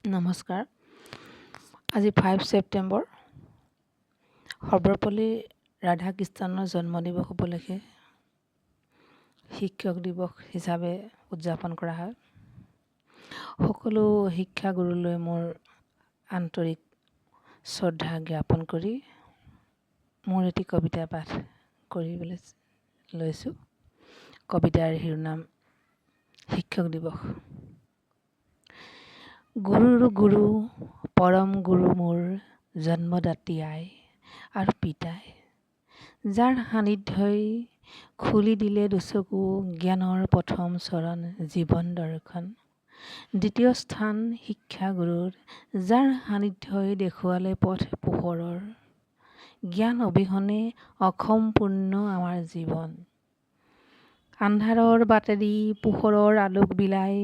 নমস্কাৰ। আজি 5 ছেপ্টেম্বৰ, সৰ্বপল্লী ৰাধাকৃষ্ণনৰ জন্মদিৱস উপলক্ষে শিক্ষক দিৱস হিচাপে উদযাপন কৰা হয়। সকলো শিক্ষাগুৰুলৈ মোৰ আন্তৰিক শ্ৰদ্ধা জ্ঞাপন কৰি মোৰ এটি কবিতা পাঠ কৰিবলৈ লৈছোঁ। কবিতাৰ শিৰোনাম শিক্ষক দিৱস। গুৰুৰ গুৰু পৰম গুৰু মোৰ জন্মদাত্ৰী আই আৰু পিতাই, যাৰ সান্নিধ্যই খুলি দিলে দুচকু, জ্ঞানৰ প্ৰথম চৰণ জীৱন দৰ্শন। দ্বিতীয় স্থান শিক্ষাগুৰুৰ, যাৰ সান্নিধ্যই দেখুৱালে পথ পোহৰৰ। জ্ঞান অবিহনে অসম্পূৰ্ণ আমাৰ জীৱন। আন্ধাৰৰ বাটেদি পোহৰৰ আলোক বিলাই,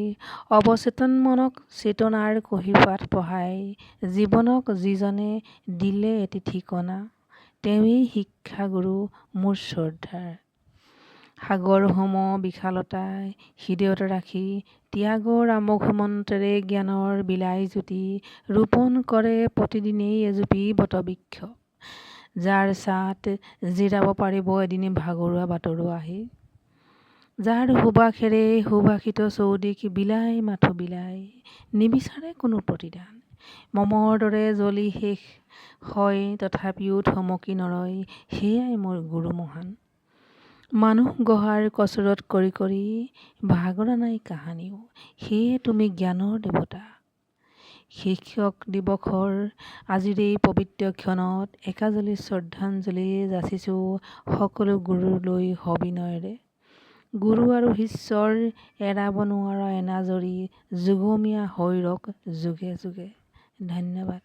অৱচেতন মনক চেতনাৰ কুঁহিপাঠ পঢ়াই, জীৱনক যিজনে দিলে এটি ঠিকনা, তেওঁৱেই শিক্ষাগুৰু মোৰ শ্ৰদ্ধাৰ। সাগৰ সম বিশালতাই হৃদয়ত ৰাখি, ত্যাগৰ আমোঘ মন্ত্ৰেৰে জ্ঞানৰ বিলাই জ্যোতি ৰোপণ কৰে প্ৰতিদিনেই এজুপি বটবৃক্ষ, যাৰ ছাঁত জিৰাব পাৰিব এদিন ভাগৰুৱা বাটৰুৱা আহি, যাৰ সুবাসেৰে সুবাসিত চৌদিশ বিলাই মাথো বিলাই, নিবিচাৰে কোনো প্ৰতিদান। মমৰ দৰে জ্বলি শেষ হয় তথাপিও থমকি নৰয়, সেয়াই মোৰ গুৰু মহান। মানুহ গঢ়াৰ কচৰৎ কৰি কৰি ভাগৰা নাই কাহানিও, সেয়ে তুমি জ্ঞানৰ দেৱতা। শিক্ষক দিৱসৰ আজিৰ এই পবিত্ৰ ক্ষণত একাজলি শ্ৰদ্ধাঞ্জলি যাচিছোঁ সকলো গুৰুলৈ সবিনয়েৰে। গুৰু আৰু শিষ্যৰ এৰাব নোৱাৰা এনাজৰী যুগমীয়া হৈ ৰওক যুগে যুগে। ধন্যবাদ।